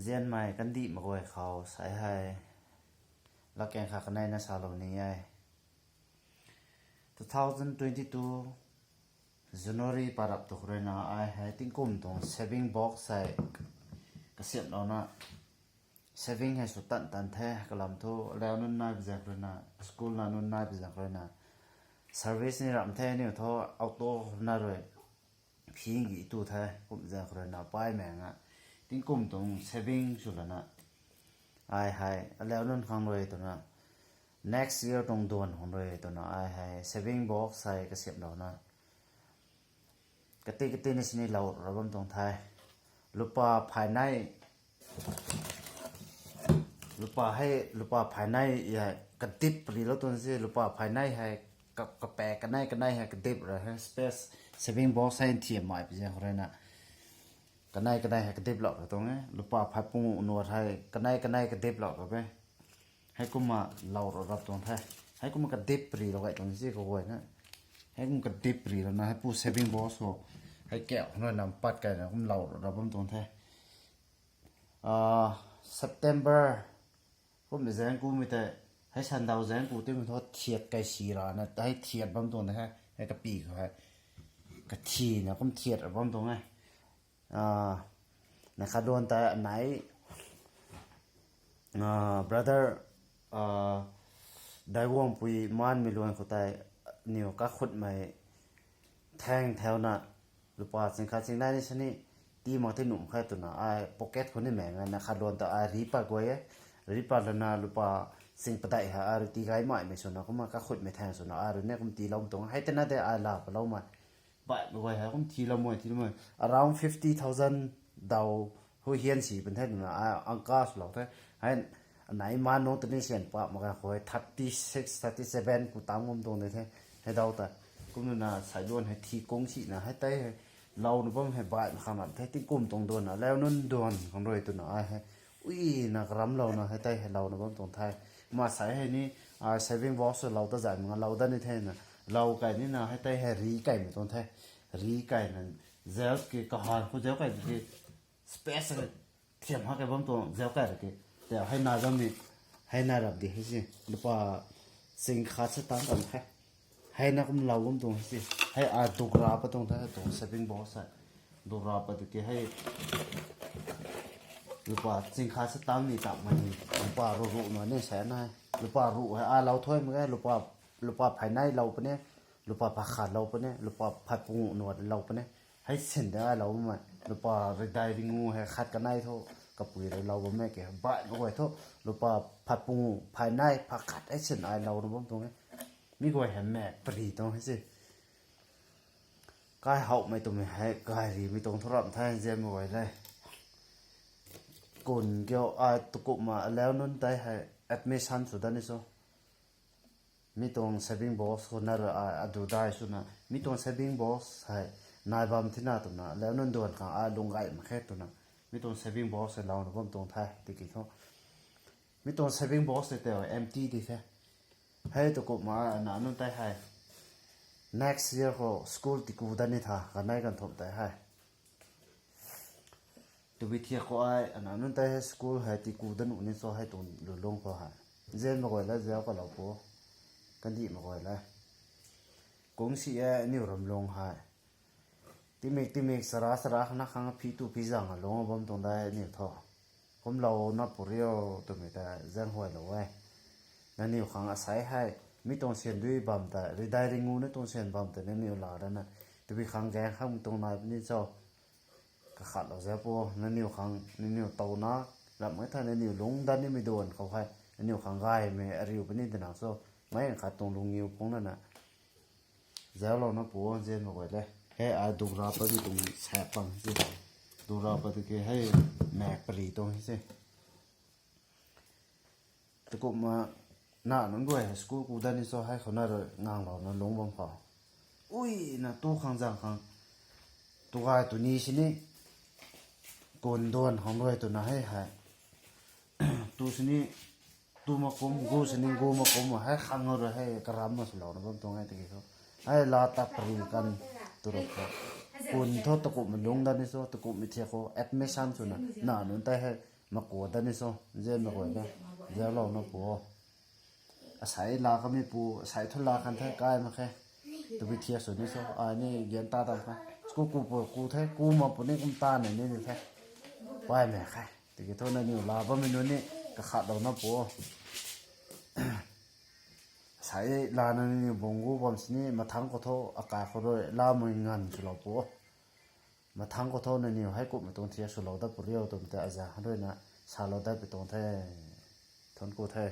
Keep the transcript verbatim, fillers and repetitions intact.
Zianmei kandih mak guay khou sai hei, latkaeng khat kaneina salou ni e. Two thousand twenty-two January parap tu khou ruina ai hei tingkum tuang saving box hei kasiamhlouna, saving hei sw tan tan the kalam thu, alau nunc nai bi zaeng ruina, school na nunc nai bi zaeng ruina, service ni ramh the aniu thu, auto na rui phing gi tu the, kum zaeng khou ruina paimei nga. Tingkum tuang saving sw lana, ai hei alau nunc khang rui twna, next year tuang duan khang rui twna ai hei saving box hei kasiamhlouna, kati kati ni sini lou ra bam tuang the. Lupa phay nei, lupa hei, lupa phay nei hei kadip rilou tuang si, lupa phay nei hei ka, kapaek kanei kanei hei kadip ra hei space, saving box hei nthiammei pi zaeng khou ruina, kanei kanei hei kadiplou ra tuang e, lupa phay pungu nuat hei kanei kanei kadiplou ra e. Heikumna lou ra rap tuang the. Heikumna kadip rilou gay tuang si kaguayna. Heikumna kadip rilouna heipu saving box khou hei kauh khou na lam pat kayna kum lou ra rap bam tuang the. September kummei zaeng kumei tei, hei sandau zaeng ku timei thu thiat kai si rana hei thiat bam tuang de he, hei kapi khou hei kathina kum thiat ra bam tuang e. Nakhaduan tei anei, brother Daiguangpui Manmei luan khou tei, niw kakhutmei thang thauna, lupa ching khat ching nai ni sini, tii mak ti numh khe twna ai pocket khou ni mei nga, nakhaduan ta ai ri pat guay e, ri pat lana lupa ching padeih hei ai rui tii gay maimei swna kumna kakhutmei thang swna ai rui ni kum tiilou tuang, hei tena de ai la paloumei baihmei guay hei kum tiiloumei tiiloumei, around fifty thousand daw hu hian si pun the twna ai angka swlou the. Hei anei ma nunc tei ni sian pah mak ga khou hei thirty six, thirty seven ku tam ngam tuang de the. Hei daw ta kumna sailuan hei thi kung sina hei tei hei louna bam hei baihmei khang lam the, tingkum tuang duanna, alau nunc duan khang rui twna ai hei uina karamlouna hei tei hei louna bam tuang the. Ma sai hei ni saving box lou ta zay mak nga lou dat ni thena, lou kai nina hei tei hei ri kaimei tuang the. Ri kaina, zau ki kahan khou zau kai ki space thiam ha kai bam tuang zau kai ra ki, tei hei nai bammei, hei nai rap di hei si, lupa ching khat se tang kan the. Heina kum lou bam tuang hei si, hei ai dukra pat tuang the, hei tuang saving box hei dukra pat tiki hei lupa ching khat se tang ni tak mani, lupa ruh ruh na ni sa na, lupa ruh hei ai lou thuy mak ge, lupa phay nei lou puni, lupa phay khat lou puni, lupa phay pungu nuat lou puni. Hei sin de ai lou bammei, lupa ridai ringu hei khat kanei thu, kapui rui lou bammei ke baihmei guay thu, lupa phay pungu phay nei phay khat hei sin ai louna bam tuang e. Mi guay hei maek pary tuang hei si, kaihouhmei twmei hei gay rimei tuang thu ramh the, nzianmei guay le. Kun kiu ai tukumna alau nunc tei hei admission sw dat ni cho, mi tuang saving box khou na rui ai adu dai swna, mi tuang saving box hei nai bam thina twna, alau nunc duan khang ai lung gay mak khe twna, mi tuang saving box hei louna bam tuang the tiki thu, mi tuang saving box tei tei empty di the. Hei tukumna ana nunc tei hei next year khou school tiku dat ni tha, kanei kan thumh tei hei. Twbi thiak khou ai ana nunc tei hei school hei tiku dat nuh ni cho, hei tuang lulung khou hei. Nzianmei guay le zau kalou pu, kandihmei guay le. Kung si e aniu ramlung hei. Timik timik sara sara khana khang phi tu phi zang a lung bam tuang dai aniu thu. Kumlouna puri o twmei ta zaenghuaylou e. Nangniw khang asei hei, mi tuang syan dui bam tei, ridai ringu na tuang syan bam tei nangniw la rana, twbi khang gaeng khang tuang nai puni cho. Kakhatlou zau pu, nangniw khang, nangniw towna, ramh e thei nangniw lungc dat nimei duan khou hei, nangniw khang gaymei ariu puni dina cho, meic khat tuang lungniw phungc lana. Zauclouna pu nzianmei guay le. Hei ai dukra pat di tuang saek pang si. Dukra pat di ke hei maek pary tuang hei se. Tukumna, na nunc guay hei school ku dat ni cho hei khou na rui nganglouna lungc bam khou. Uina tu khang zang khang. Tu gay tu ni sini. Kun duan khang rui twna hei hei. Tu sini, tu makum, gu sini, gu makum, hei khang rui hei karam na swlouna bam tuang e tiki thu. Hei la ta pary kan tu rap khou. Kun thu tukumhmei lungc dat ni cho, tukumhmei thiak khou admission swna, na nunc tei hei Makuat dat ni so, nzianmei guay na, nzianlou na pu o. Asei la kamei pu, asei thu la kan the, kai mak khe. Tabui thiak sw ni so, ai ni gan ta tam khe. School ku pu, ku the, ku ma pu ni kum ta ni ni ni the. Paymei khe. Tiki thu nangniw la bammei nunc ni kakhatlou na pu o. Asei lana nangniw bung gu bam sini mathangc khou thu akai khou rui lamei nganv swlou pu o. Mathangc khou thu nangniw hei kumhmei tuang thiak swlou dat pu riu twmei tei aza ruina salou dat pi tuang the. Thuanc ku the.